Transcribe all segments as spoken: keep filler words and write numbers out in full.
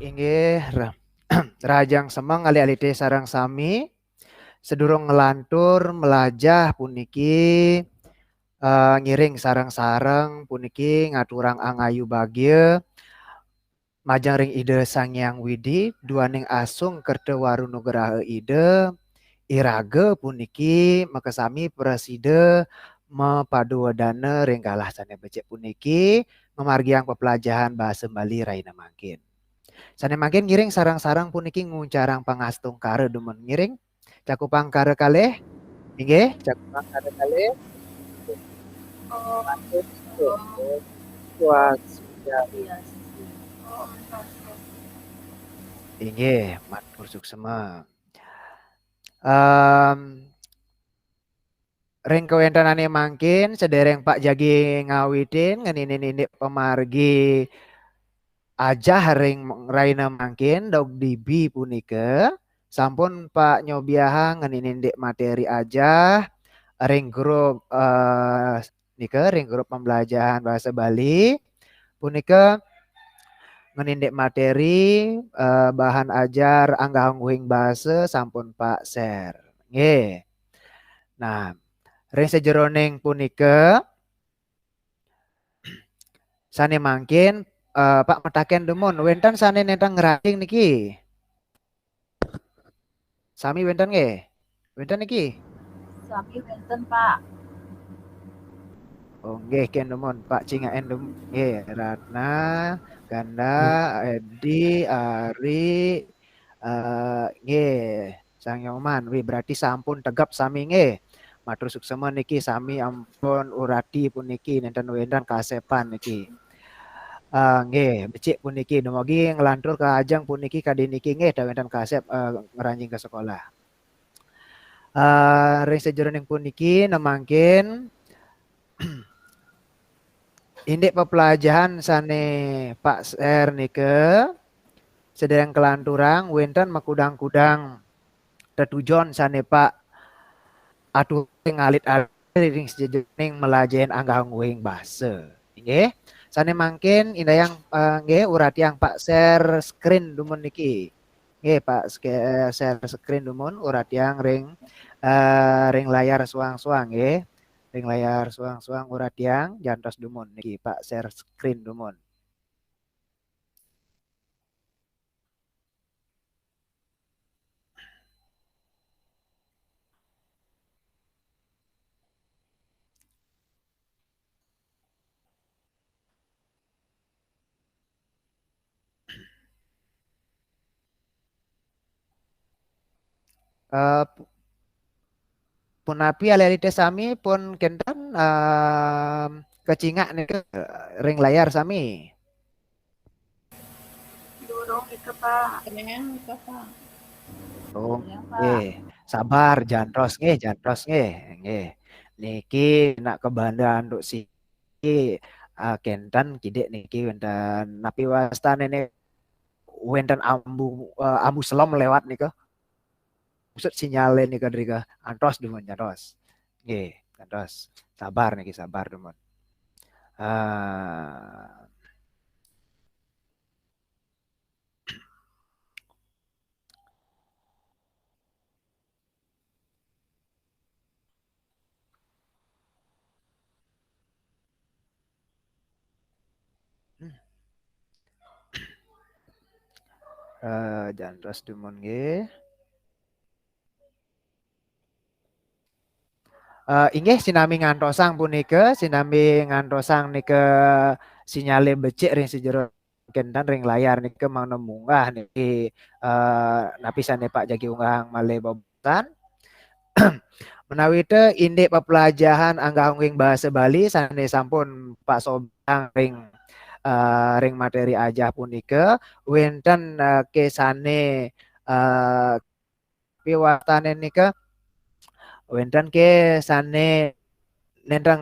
Inggih, ra-, rahajeng semeng alit-alité sareng sami. Sedurung nglantur mlajah puniki, eh, ngiring sareng-sareng puniki ngaturang angayu bagia majeng ring Ida Sang Hyang Widi, duaning asung kerta waru nugraha Ida, iraga puniki makasami prasida mapaduwedana ring galah sané becik puniki, ngamargiang peplajahan basa Bali rahina mangkin. Sané mangkin ngiring sareng-sareng puniki nguncarang pangastungkara dumun ngiring. Cakupang kara kalih. Inggih, cakupang kara kalih. Swastiastu. Inggih, matur suksma. Em, ring kawéntenané mangkin, sadéréng Pak jagi ngawitin ngeninin indik pamargi ajah ring rahina mangkin, dogdibi punika, sampun Pak nyobiahang ngeninin indik materi ajah ring grup, eh, nika, ring grup pembelajaran bahasa Bali. Punika ngenindik materi, eh, bahan ajar anggah-ungguhing basa sampun Pak share. Nggih. Nah, ring sajeroning punika, sané mangkin, eh, Pak mataken dumun, wénten sané nénten ngranjing niki? Sami wénten nggih? Wénten niki? Sami wénten, Pak. Oh, nggih, kén dumun, Pak cingakin dumun. Nggih, Ratna, Ganda, Edi, Ari, eh, nggih, Sang Nyoman. Wih, berarti sampun tegep sami nggih. Matur suksma niki sami ampun urati puniki nénten wénten kasépan niki. Eh, nggih, becik puniki. Dumugi nglantur ka ajeng puniki kadi niki nggih, ta wénten kasép, eh, ngranjing ka sekolah. Eh, ring sajeroning puniki, né mangkin indik peplajahan sané Pak share nika, sadéréng kalanturang, wénten makudang-kudang tetujon sané Pak atur ngalit-alit ring sajeroning mlajahin anggah-ungguhing basa. Inggih. Sané mangkin indayang, eh, nggih, uratiang Pak share screen dumun niki. Nggih, Pak ske-, share screen dumun, uratiang ring, eh, ring layar suang-suang nggih. Ring layar suang-suang uratiang jantos dumun niki, Pak share screen dumun. Eh, pu-, punapi alit-alité sami pun kénten, eh, kacingak nika ring layar sami? Durung nika, Pak. Durung nika, Pak. Oh, nggih. Sabar, jantos nggih, jantos nggih. Nggih. Niki nak kabanda antuk si-, ah, kénten kidik niki wénten napi wastané niki wénten ambu, eh, ambu selem lewat nika. Maksud sinyalé nika drika antos dumun jantos. Nggih, antos. Sabar niki, sabar dumun. Ah. Eh, jantos dumun nggih. Eh, inggih, sinambi ngantosang punika, sinambi ngantosang nika sinyalé becik ring sajero kénten ring layar nika mangda munggah niki, eh, napi sané Pak jagi unggahang malih bobotan. Menawi té indik peplajahan anggah-ungguhing basa Bali sané sampun Pak sobang ring, eh, ring materi ajah punika, wénten, eh, ké sané, eh, piwartané nika wénten ké sané nénten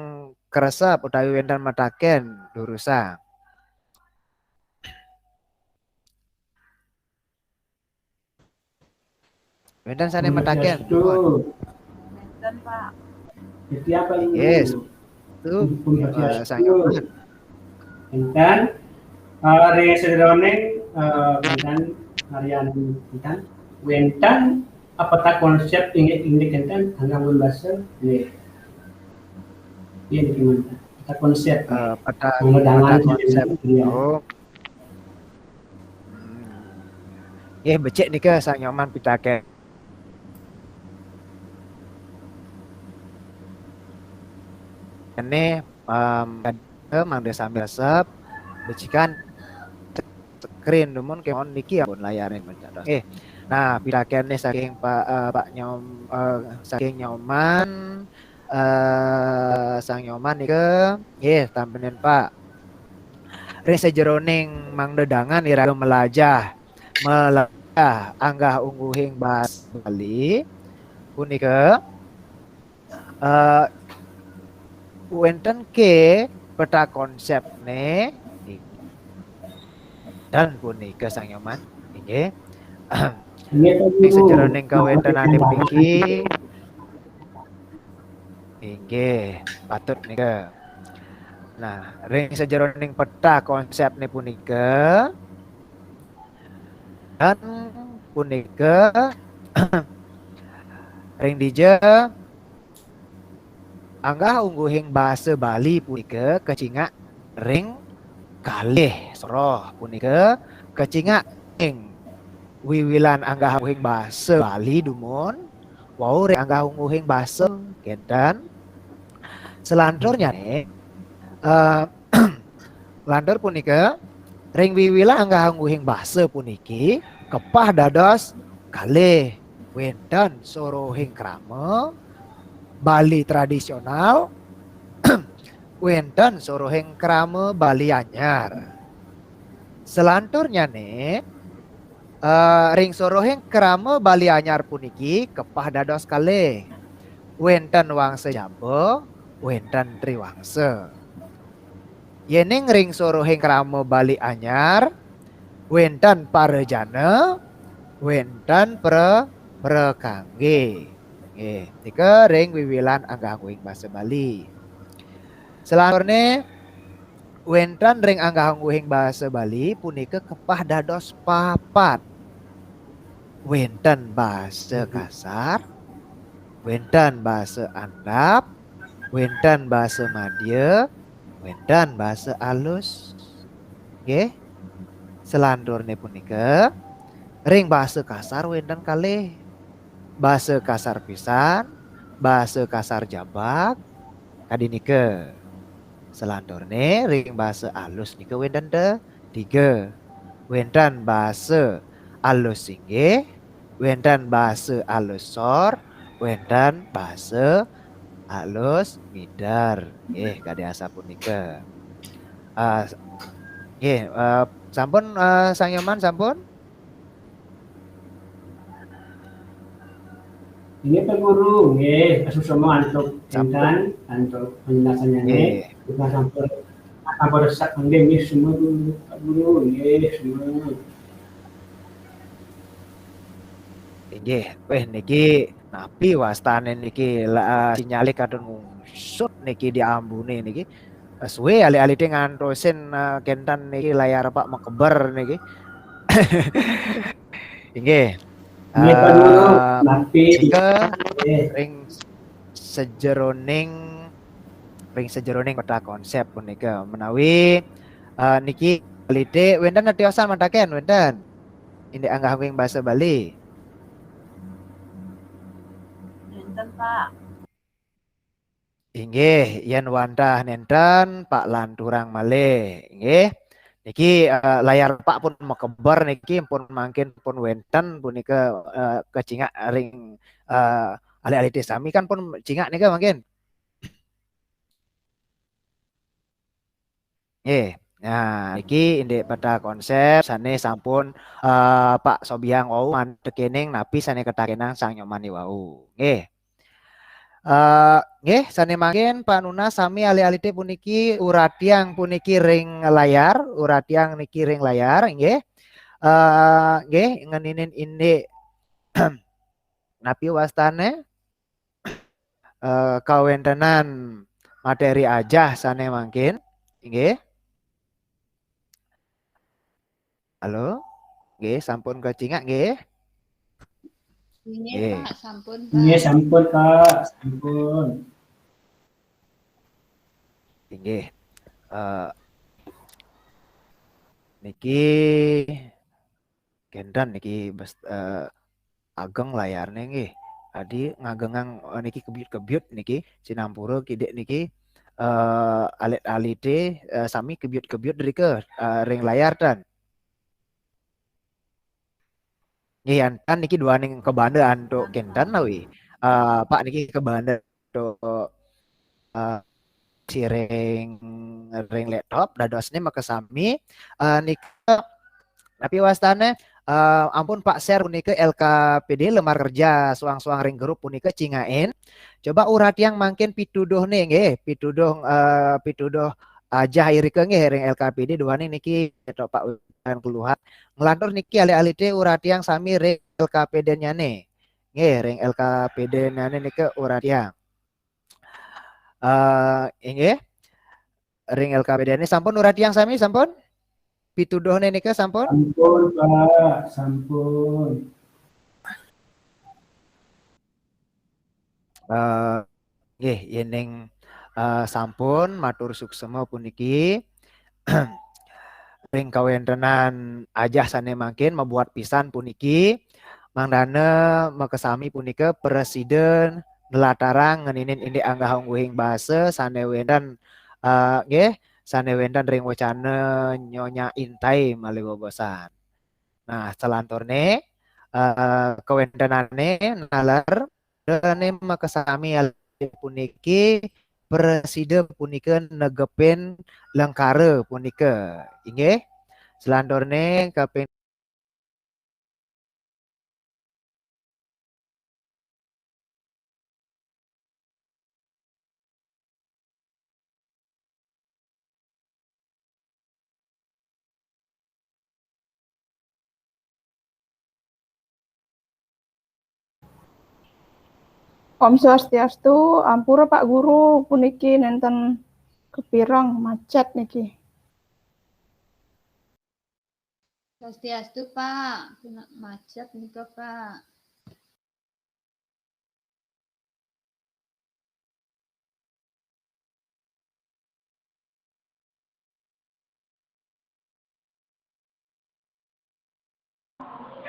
kresep utawi wénten mataken durusang. Wénten sané mataken. Wénten, Pak. Yes. Itu, eh, sangat. Wénten, eh, ring sajeroning eh, dengan Marian tentang wénten apa ta konsep inggih inggih enten anggah basa nggih. Yen gimana? Peta konsep. Eh, peta, peta konsep. Oh. Hmm. Nggih, becik nika Sang Nyoman pitakén. Ini um, mangda sami resep becikan screen dumun kemawon niki ampun layaré mencados. Eh, nah, pitakéné saking Pak eh, Pak Nyom eh, saking Nyoman eh Sang Nyoman nika nggih tampenin Pak. Ring sajeroning mangda dangan iraga melajah melajah anggah ungguhing basa Bali punika eh wénten ké peta konsepné dan punika Sang Nyoman inggih. Ing sajeroning kawéntenané puniki inggih patut nika. Nah, ring sajeroning peta konsepné punika dan punika ring dija anggah ungguhing basa Bali punika kacingak ring kalih soroh punika kacingak ring wiwilan anggah ungguhing basa Bali dumun wau ring anggah ungguhing basa kénten. Selanturnyané eh, lantur punika ring wiwilan anggah ungguhing basa puniki kepah dados kalih wénten sorohing krama Bali tradisional wénten sorohing krama Bali anyar. Selanturnyané eh, ring sorohing krama Bali anyar puniki kepah dados kalih. Wénten wangsa jaba, wénten triwangsa. Yéning ring sorohing krama Bali anyar wénten parajana, wénten pra prakanggé. Nggih, nika ring wiwilan anggah ungguhing basa Bali. Selanturnya wénten ring anggah ungguhing basa Bali punika kepah dados papat. Wénten basa kasar, wénten basa andap, wénten basa madya, wénten basa alus. Nggih. Selanturnya punika ring basa kasar wénten kalih. Basa kasar pisan, basa kasar jabag, kadi nika. Selanturnya ring basa alus nika wénten te tiga. Wénten basa alus singgih, wénten basa alus sor, wénten basa alus mider. Nggih, kadi asapunika. Ah, nggih, eh, sampun eh, Sang Nyoman sampun? Inggih Pak Guru, nggih, kasuksma antuk sampun. Intan, antuk penjelasannya nggih. Nggih. Kita sampun sampun resep nggih nggih semua dulu Pak Guru, nggih semua. Inggih, wéh niki napi wastané niki la, sinyalé kadung ngusut niki di ambuné niki. Suwé alit-alité ngantosin eh, kénten niki layar Pak makeber niki. Inggih. Inggih Pak Guru, eh, napi nika nggih. Ring sajeroning ring sajeroning peta konsep punika menawi eh, niki alit-alité wénten tiosan mantaken wénten. Indik anggah ungguhing basa Bali. Wénten, Pak. Inggih, yén wantah nénten, Pak lanturang malih. Inggih. Niki eh, layar Pak pun makeber niki pun mangkin pun wénten punika eh, kacingak ring eh, alit-alité sami kan pun cingak nika mangkin. Nggih. Nah, niki indik peta konsep sané sampun eh, Pak Sobiang wau mantekening napi sané katakenang Sang Nyoman wau. Nggih. Eh, nggih, sané mangkin Pak Nunas sami alit-alité puniki uratiang puniki ring layar, uratiang niki ring layar, nggih. Eh, nggih, ngeninin indik napi wastané? Eh, kawéntenan materi ajah sané mangkin, inggih. Halo? Nggih, sampun kacingak nggih? Nggih, Pak, sampun, Pak. Nggih, sampun, Pak. Sampun. Inggih. Eh, niki kénten niki bes, eh, ageng layarnya nggih. Adi ngagengang, eh, niki kebyut-kebyut niki, sinampura kidik niki, eh, alit-alite, eh, sami kebyut-kebyut drika, eh, ring layar ten. Nggih, antuk niki duaning kabanda antuk kénten nawi. Eh, Pak niki kabanda antuk, eh, siring ring laptop dadosne makasami, eh, nika napi wastane, eh, ampun Pak share punika L K P D lemar kerja suang-suang ring grup punika cingakin. Coba uratiang mangkin pituduhne nggih, pituduh, eh, pituduh ajah irika nggih ring L K P D duaning niki antuk Pak Witan Keluhat. Nglantur niki alit-alite uratiang sami ring L K P D-nyane. Nggih, ring L K P D-nyane nika uratiang. Eh, inggih. Ring L K P D-ne sampun uratiang sami sampun? Pituduhne nika sampun? Sampun, Pak. Sampun. Eh, nggih, yening, eh, sampun matur suksema puniki ring kawentenan ajah sane mangkin mabuat pisan puniki, mangdane makasami punika prasida nlatarang ngeninin indik anggah-ungguhing basa sane wenten, eh, nggih, sane wenten ring wacana Nyonya Intai malih bobosan. Nah, salanturne, eh, kawentenane naler dane makasami puniki prasida punika negepin lengkara punika. Inggih. Salanturne kaping Om Swastiastu, ampura Pak Guru, puniki nenten kepireng macet niki. Swastiastu, Pak. Kena macet nika, Pak.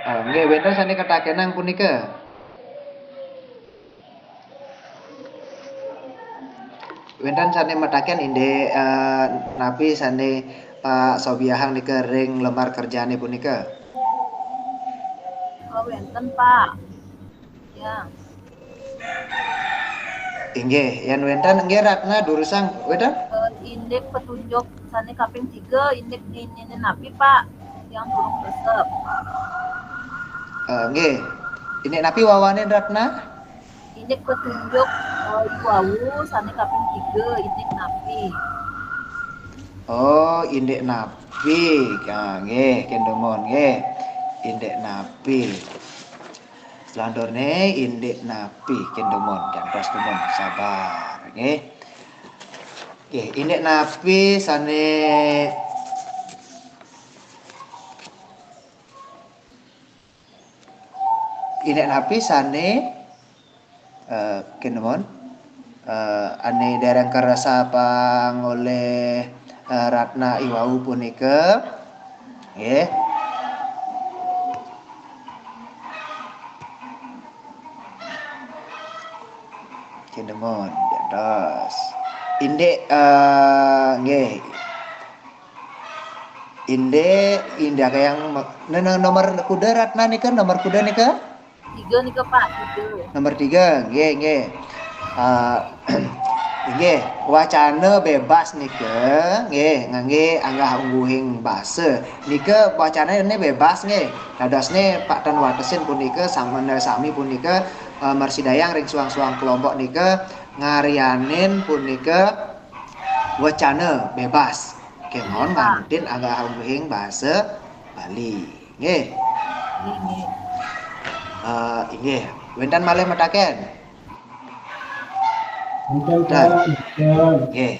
Ah, nggih, wenten sane katakenang punika. Wenten sane mataken indik, eh, napi sane Pak sobiahang nika ring lemar kerjane punika? Oh, wenten, Pak. Ya. Inggih, yen wenten nggih Ratna durusang wenten? Eh, indik petunjuk sane kaping tiga, indik ini napi, Pak? Yang durung resep. Eh, nggih. Indik napi wawanin Ratna? Indik petunjuk, eh, iwau sane kaping tiga, indik napi? Oh, indik napi? Ah, nggih, ken dumun nggih. Indik napi? Selanturne indik napi ken dumun, jantos dumun, sabar nggih. Nggih, indik napi sane indik napi sane, eh, ken dumun, eh, ane dereng karesapang olih, eh, Ratna iwau punika. Nggih. Ken dumun, jantos. Indik, eh, nggih. Indik, indik yang me-, ne-, ne-, nomor kuda Ratna nika, nomor kuda nika? Tiga nika, Pak, tiga. Nomor tiga, nggih, nggih. Ah, nggih, wacana bebas nika, nggih, ngangge anggah ungguhing basa. Nika wacanane bebas, nggih. Dadosne Pak tan watesin punika samana sami punika, eh, mersidayang ring suang-suang kelompok nika ngaryanin punika wacana bebas. Kemawon nganutin anggah ungguhing basa Bali. Nggih. Eh, inggih. Wenten malih mataken? Wenten, Dan. Pak. Wenten. Nggih.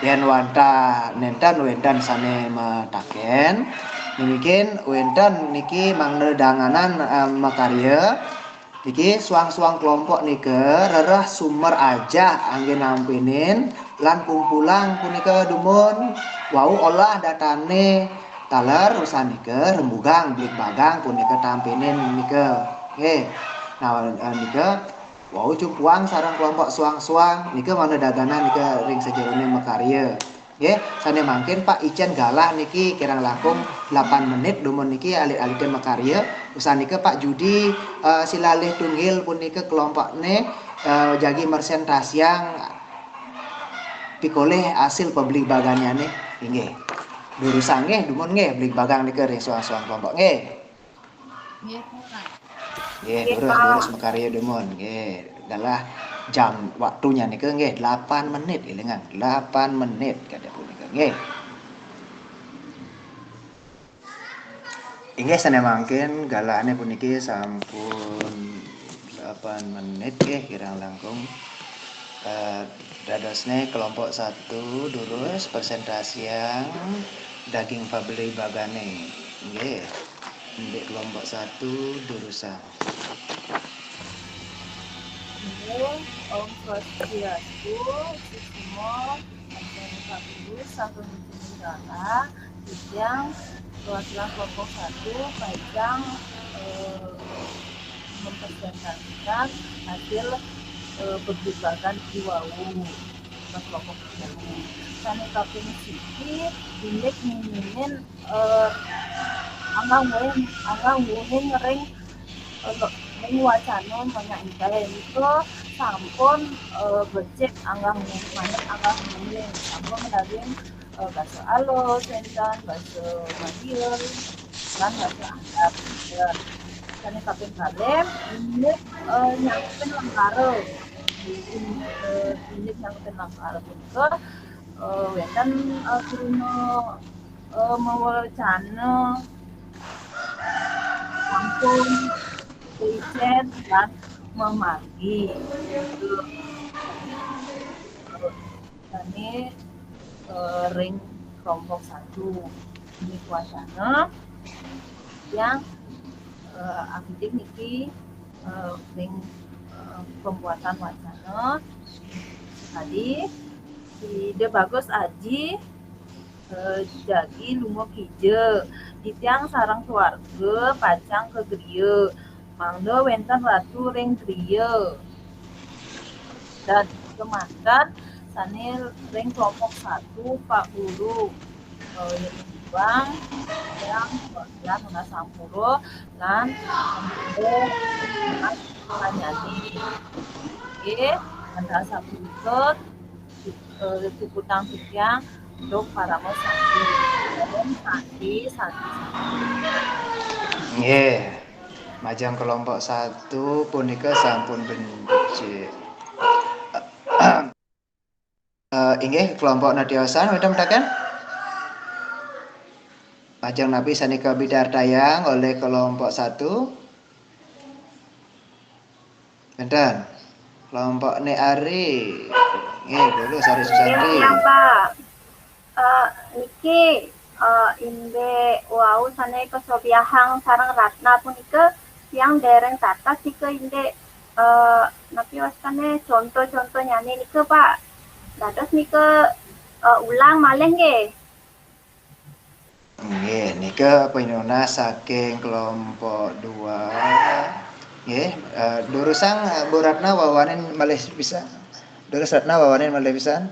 Yen wantah nenten wenten sane mataken, Niki wénten niki mangda danganan, eh, makarya. Niki suang-suang kelompok nika rereh sumber ajah anggé nampénin lan kumpulang punika dumun wau olah datané taler usan nika rembugang bligbagang punika tampénin nika. Nggih. Nah, eh, nika wau cumpuang sareng kelompok suang-suang nika mangda danganan nika ring sajeroning makarya. Nggih, sané mangkin Pak icén galah niki kirang langkung delapan menit dumun niki alit-alité makarya. Usan nika Pak Judi, eh, silalih tunggil punika kelompokné, eh, jagi mersentasiang pikolih hasil pabligbaganyané. Inggih. Durusang nggih dumun nggih bligbagang nika ring suang-suang kelompok nggih. Nggih, Pak. Nggih, nggih, durus, Pak. Durus makarya dumun. Nggih, galah jam waktunya nika nggih delapan menit, élingang. Delapan menit kada punika. Nggih. Inggih sané mangkin galahné puniki sampun delapan menit nggih kirang langkung. Eh, dadosné kelompok satu durus presentasiang daging pabligbaganné. Nggih. Indik kelompok satu durusang. Nggih, Om Swastiastu, sisimo, acara kabulu, sampun dipuninggalan, titiang perwakilan kelompok satu, pacang, eh, mempresentasikan hasil, eh, pabligbagan iwau. Kelompok satu. Sané kaping siji, indik miminin eh, anggah-ungguhing, anggah-ungguhing ring, eh, ring wacana manyampaian nika sampun, eh, becik anggah-ungguhing, manut anggah-ungguhing, sampun daging, eh, basa alus, wénten basa Madiun, lan basa adat, wénten. Sané kaping kalih, indik, eh, nyangkepin lengkara. Indik, eh, indik nyangkepin lengkara punika, eh, wénten, eh, kruna eh, mawacana sampun licén lan mamargi. Sané, eh, ring kelompok satu. Indik wacana yang, eh, apidik niki, eh, ring, eh, pembuatan wacana. Tadi Ida Bagus Aji, eh, jagi lunga kija. Titiang sareng keluarga pacang ka griya. Mangda wénten ratu ring griya. Dan kemanten sané ring kelompok satu, Pak Guru. Eh, Bang, yang, yang, sampura, lan, eh, Mas Panyadi. Nggih, wantah sapunika, eh, puputang titiang antuk parama santi. Om santi, santi, santi. Nggih. Majeng kelompok satu punika sampun becik. Eh, inggih, kelompok natiosan wénten mataken? Majeng napi sané kapidartayang olih kelompok satu? Wénten. Kelompokné Ari. Nggih, Guru Sari Susanti. Nggih, Pak. Eh, niki, eh, indik wau sané kasobiahang sareng Ratna punika titiang déréng tatas nika indik, eh, napi wastané conto-contonyané nika, Pak. Dados nika, eh, ulang malih nggih. Nggih, nika pinunas saking kelompok dua. Nggih, eh, durusang, eh, Bu Ratna wawanin malih pisan. Durus Ratna wawanin malih pisan.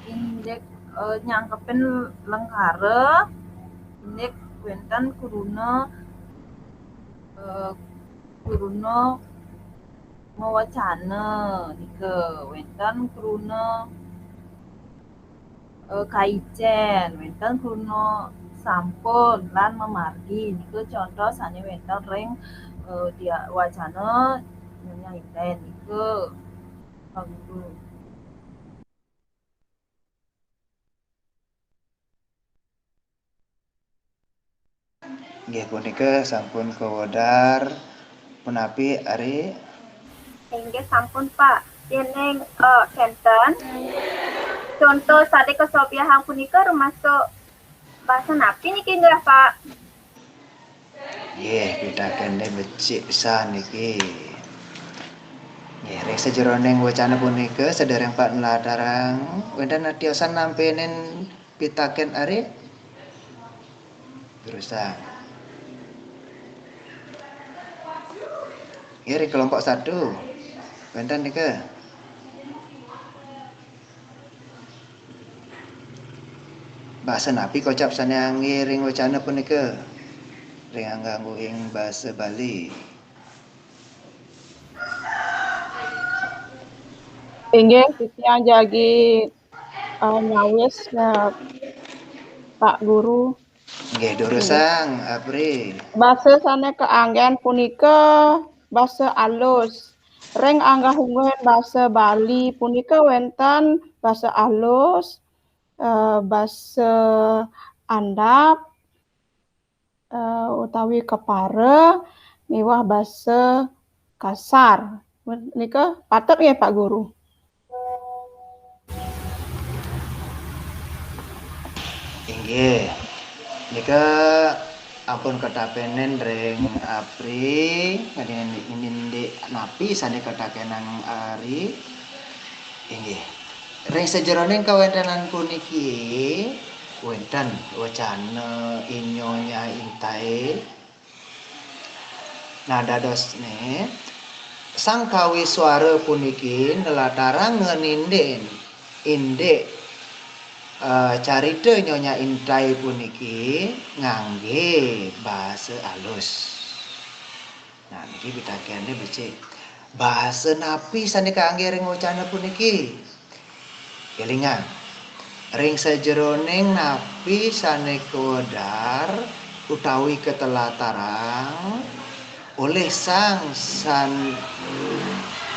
Indik, eh, nyangkepin lengkara, indik wénten kruna, eh, kruna mawacana nika, wénten kruna, eh, kaicén, wénten kruna sampun lan mamargi nika conto sané wénten ring, eh, dia-, wacana Nyonya Inten nika. Pak Guru. Nggih, punika sampun kawedar. Punapi, Ari? Inggih sampun, Pak. Déning, eh, kénten. Conto sané kasobiahang punika rumasuk Basa napi niki nggih, Pak? Nggih, pitakene becik pisan niki. Nggih, ring sajeroning wacana punika, sedereng Pak nlatarang, wenten tiosan nampi pitaken ari? Durusang. Nggih, ring kelompok satu. Wenten nika. Basa napi kocap sane angge ring wacana punika? Ring anggangguing basa Bali. Inggih, titiang jagi, eh, nyawis, eh, Pak Guru. Nggih, durusang, Apri. Basa sane kaanggen punika basa alus. Ring anggah-ungguhing basa Bali punika wenten basa alus, eh, basa andap, eh, utawi kepara, miwah basa kasar. Nika patut nggih, Pak Guru? Inggih. Nika ampun katapenen ring Apri, ngenindik napi sane katakenang ari. Inggih. Ring sajeroning kawentenan puniki, wenten wacana Nyonya Intae. Nah, dadosne, Sang Kawiswara puniki nlatarang ngenindik indik, eh, carita Nyonya Intae puniki ngangge basa alus. Nah, niki pitakene becik. Basa napi sane kangge ring wacana puniki? Kelingan. Ring sajeroning napi sane kawedar utawi katelatarang olih sang san-,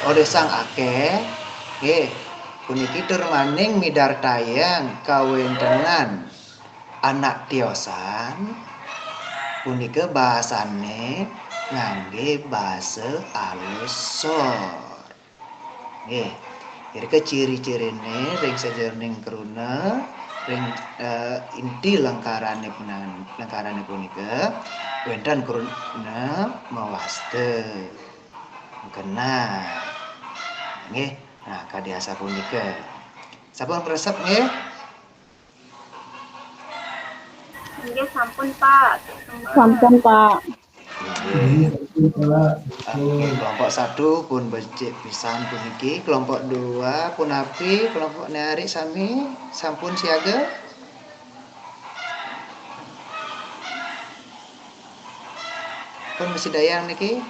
olih sang akeh, nggih, puniki tur maning midartayang kawentenan anak tiosan, punika basane ngangge basa alus sor. Nggih. Irika ciri-cirine ring sajeroning kruna, ring, eh, inti lengkarane punan-, lengkarane punika, wenten kruna mawasta. Mengkena. Nggih. Nah, kadi asapunika. Sampun ngresep nggih? Inggih, sampun, Pak. Sampun, Pak. Inggih. Oke, kelompok satu pun becik pisan puniki. Kelompok dua punapi? Kelompokne ari sami sampun siaga? Pun masi dayang niki.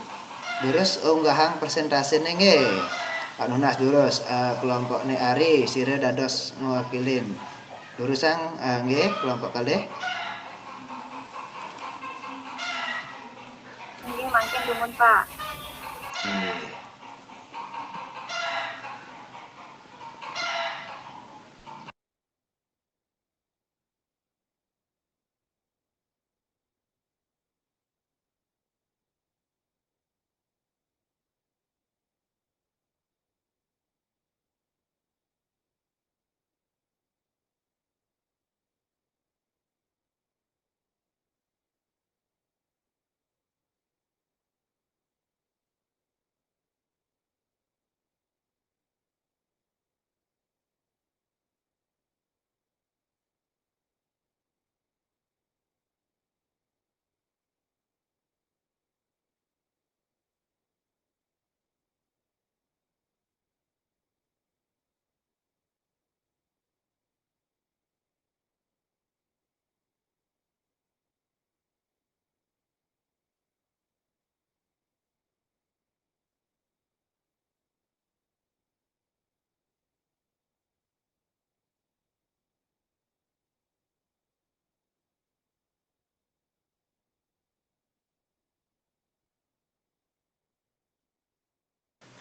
Durus unggahang presentasine nggih. Pak Nunas durus, eh, kelompokne ari, sira dados ngwakilin. Durusang, eh, nggih, kelompok kalih. Nggih, mangkin dumun, Pak. Nggih.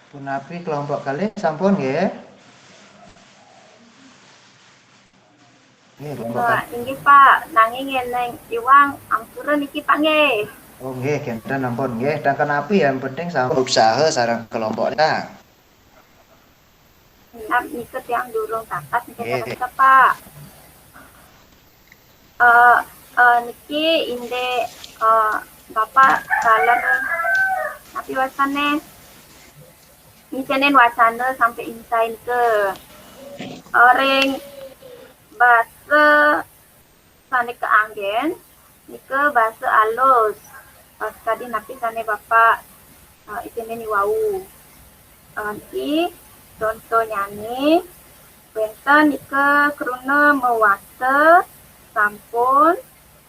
Punapi kelompok kalih sampun nggih? Nggih, kelompok kalih. Inggih, Pak. Nanging eneng iwang ampura niki, Pak, nggih. Oh, nggih, kenten ampun nggih. Dan kenapi yang penting sampun usaha sareng kelompok ta. Nah, nika tiang durung tatas nika. Nggih. Tatas, Pak. Eh, eh, niki indik, eh, Bapak taler napi wasane ngicenin wacana sampai intai nika. Eh, ring basa sane kaanggen nika basa alus. Eh, sakadi napi sane Bapak, eh, icenin iwau. Eh, niki contohnyane wenten nika kruna mawasta sampun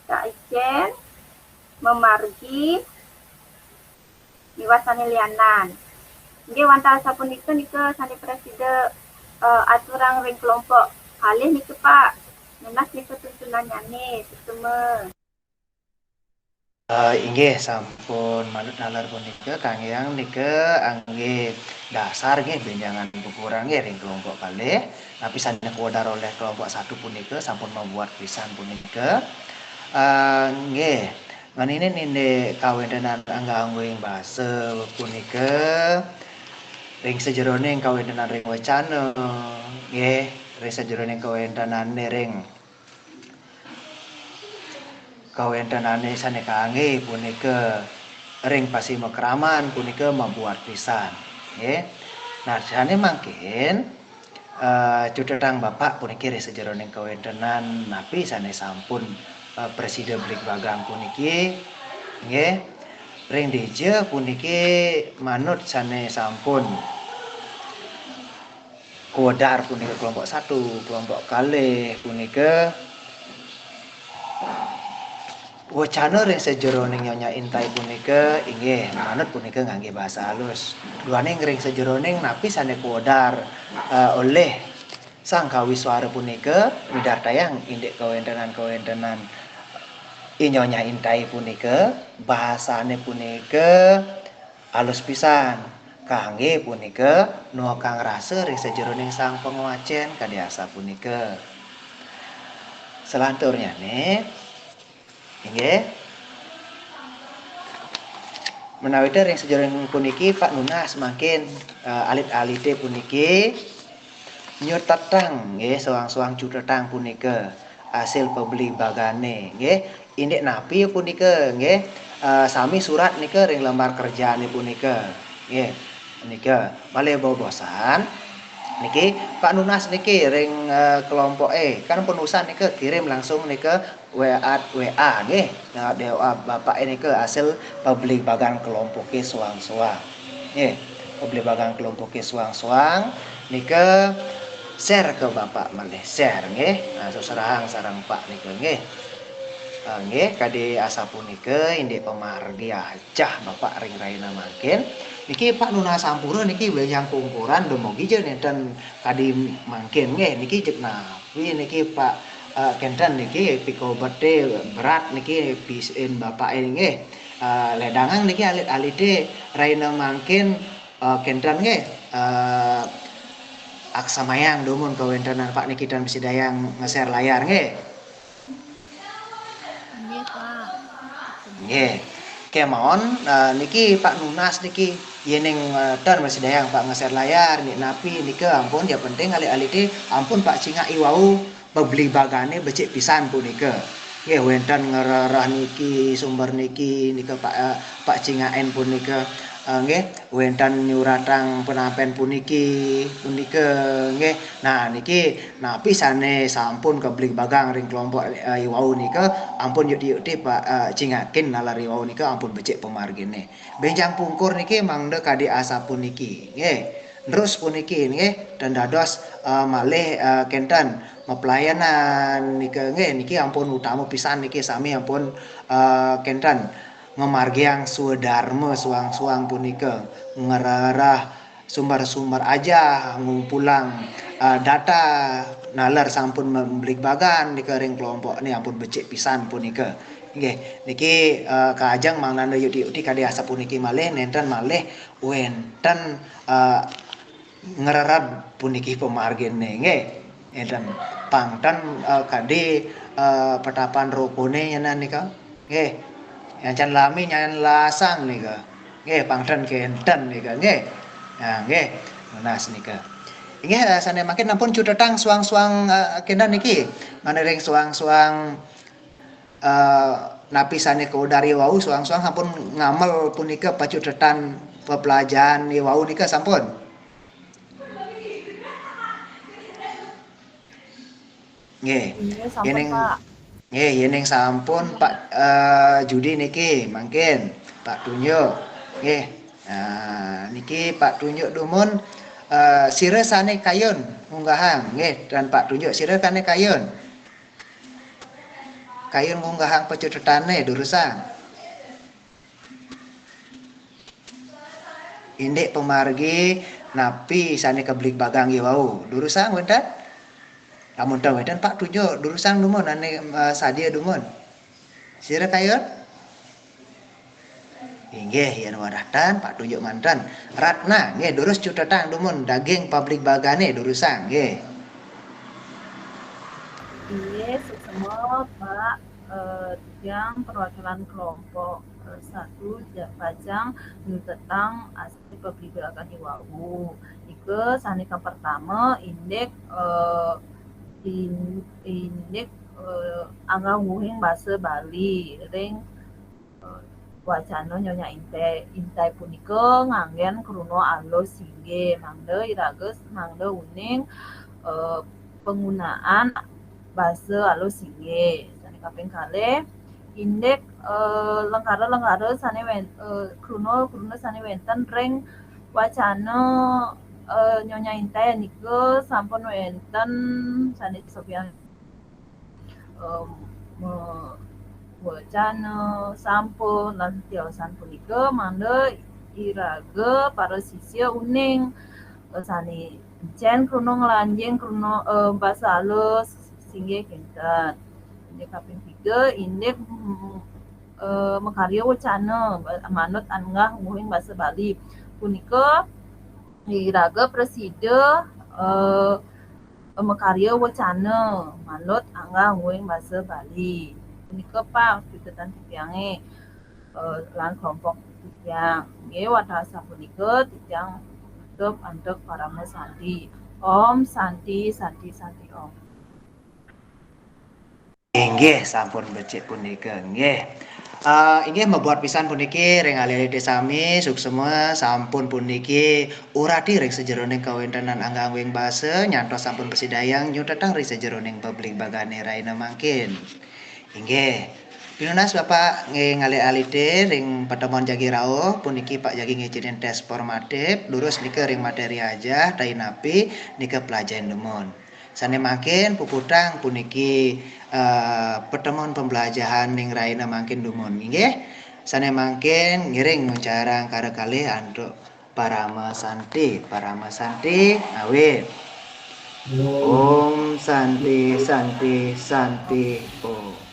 kaicen, mamargi, miwah sane lianan. Inggih wantah sapunika nika sane prasida, eh, aturang ring kelompok kalih nika, Pak. Nunas nika tuntunannyane, sesema. Eh, inggih sampun manut nalar punika, kanggeang nika anggih dasar nggih benjangan pupurang nggih ring kelompok kalih. Napi sane kawedar olih kelompok satu punika sampun mabuat pisan punika. Eh, nggih, ngeninin indik kawentenan anggah-ungguhing basa punika ring sajeroning kawentenan ring wacana, nggih, ring sajeroning kawentenane ring kawentenane sane kangge punika ring pasimakraman punika mabuat pisan, nggih. Nah, sane mangkin, eh, cutetang Bapak puniki ring sajeroning kawentenan napi sane sampun, eh, prasida bligbagang puniki, nggih. Ring dija puniki manut sane sampun kawedar punika kelompok satu, kelompok kalih punika wacana ring sajeroning nyonya intai punika inggih manut punika ngangge basa alus. Duaning ring sajeroning napi sane kawedar, eh, olih Sang Kawiswara punika midartayang indik kawentenan-kawentenan I Nyonya Intai punika, basane punika alus pisan. Kangge punika nuekang rasa ring sajeroning sang pangwacen kadi asapunika. Selanturnyane, inggih, menawita ring sajeroning puniki Pak nunas mangkin, eh, alit-alite puniki nyutetang, nggih, soang-soang cutetang punika asil pabligbaganne, nggih. Indik napi punika, nggih, eh, sami surat nika ring lembar kerjane punika, nggih. Nika malih bobosan niki Pak nunas niki ring, eh, kelompoke, kan penusan nika kirim langsung nika W A, W A nggih. Nah, W A Bapak nika asil pabligbagan kelompoke soang-soang. Nggih, pabligbagan kelompoke soang-soang nika share ke Bapak malih, share nggih. Nah, serahang sareng Pak nika nggih. Ah, nggih, kadi asapunika indik pamargi ajah Bapak ring rahina mangkin. Niki Pak nunas sampura niki benjang pungkuran, dumogi ja nenten kadi mangkin nggih. Niki jeg napi niki Pak, eh, kenten niki pikobete berat niki pisin Bapake nggih. Eh, ledangang niki alit-alite rahina mangkin, eh, kenten nggih. Eh, aksamayang dumun kawentenan Pak niki tan prasida nge-share layar nggih. Nggih, Pak. Nggih. Kemawon, eh, niki Pak nunas niki, yening, eh, tan prasida Bapak nge-share layar, nggih, napi nika ampun, ya penting alit-alite ampun Pak cingak iwau, pabligbagane becik pisan punika. Nggih, wenten ngrereh niki, sumber niki, nika Pak, eh, Pak cingaken punika. Eh, nggih, wenten nyuratang penampen puniki, punika, nggih. Nah, niki napi sane sampun kabligbagang ring kelompok, eh, iwau nika, ampun yukti-yukti Pak, eh, cingakin nalar iwau nika ampun becik pamargine. Benjang pungkur niki mangda kadi asapuniki, nggih. Terus puniki, nggih, tan dados, eh, malih, eh, kenten mapelayanan nika, nggih, niki ampun utama pisan niki sami ampun, eh, kenten ngamargiang swadarma soang-soang punika, ngrereh sumber-sumber ajah, ngumpulang, eh, data nalar sampun mabligbagan nika ring kelompok ni ampun becik pisan punika. Nggih, niki, eh, kajeng mangda yukti-yukti kadi asapuniki malih, nenten malih wenten, eh, ngrereh puniki pamargine nggih. Enten pang ten, eh, kadi, eh, patapan rukune nyanan nika. Nggih. Yan can lami nyan lasang nika. Nggih, pang ten kenten nika nggih. Nah, nggih. Nunas nika. Inggih, eh, sane mangkin ampun cutetang soang-soang, eh, kenten niki. Mangda ring soang-soang eh, napi sane kaudar i wau, suang-suang sampun ngamel punika pacutetan pepelajahan i wau nika sampun? Nggih. Nggih, sampun, Yening, Pak. Nggih, yening sampun, Pak, eh, Judi niki, mangkin, Pak Tunjuk. Nggih. Nah, niki Pak Tunjuk dumun, eh, sira sane kayun ngunggahang, nggih, dan Pak Tunjuk sira sane kayun. Kayun ngunggahang pacutetane, durusang. Indik pamargi napi sane kabligbagang i wau. Durusang wenten? Lamun ten wenten, Pak Tunjuk, durusang dumun ane, eh, sadia dumun. Sira kayun? Inggih, yen waratan, Pak Tunjuk manten. Ratna, nggih, durus cutetang dumun daging pabligbagane, durusang, nggih. Inggih, suksema, Pak. Eh, titiang perwakilan kelompok, eh, satu, ja-, pacang nyutetang asli pabligbagan i wau. Nika sane kapertama, indik, eh, in-, indik, eh, anggah-ungguhing basa Bali ring, eh, wacana Nyonya Intai. Intai punika nganggen kruna alus singgih, mangda iraga s-, mangda uning, eh, panggunaan basa alus singgih. Sane kaping kalih, indik, eh, lengkara-lengkara sane wen-, eh, kruna-kruna sane wenten ring wacana, eh, Nyonya Intai nika sampun wenten sane sobian, eh, me-, wacana, sampun, lan tiosan punika mangda iraga para sisya uning, eh, sane encen kruna nglanjing kruna, eh, basa alus singgih kinten. Indik kaping tiga, indik, mm, eh, makarya wacana ba-, manut anggah-ungguhing basa Bali. Punika iraga prasida, eh, makarya wacana manut anggah-ungguhing basa Bali. Punika, Pak, cutetan titiange, eh, lan kelompok titiang. Nggih, wantah sapunika titiang nutup antuk parama santi. Om Santi, Santi, Santi Om. Inggih, sampun becik punika. Nggih. Eh, inggih, mabuat pisan puniki ring alit-alite sami, suksema sampun puniki urati ring sajeroning kawentenan anggah-ungguhing basa, nyantos sampun prasidayang nyutetang ring sajeroning pabligbagane rahina mangkin. Inggih. Pinunas Bapak nggih alit-alite ring patemon jagi rauh, puniki Pak jagi ngicinin tes formatif, durus nika ring materi ajah, tainapi nika pelajahin dumun. Sane mangkin puputang puniki, eh, patemon pembelajahan ring rahina mangkin dumun, inggih. Sane mangkin ngiring nguncarang kara kalih antuk parama santi, parama santi, awit. Om Santi, Santi, Santi, Om.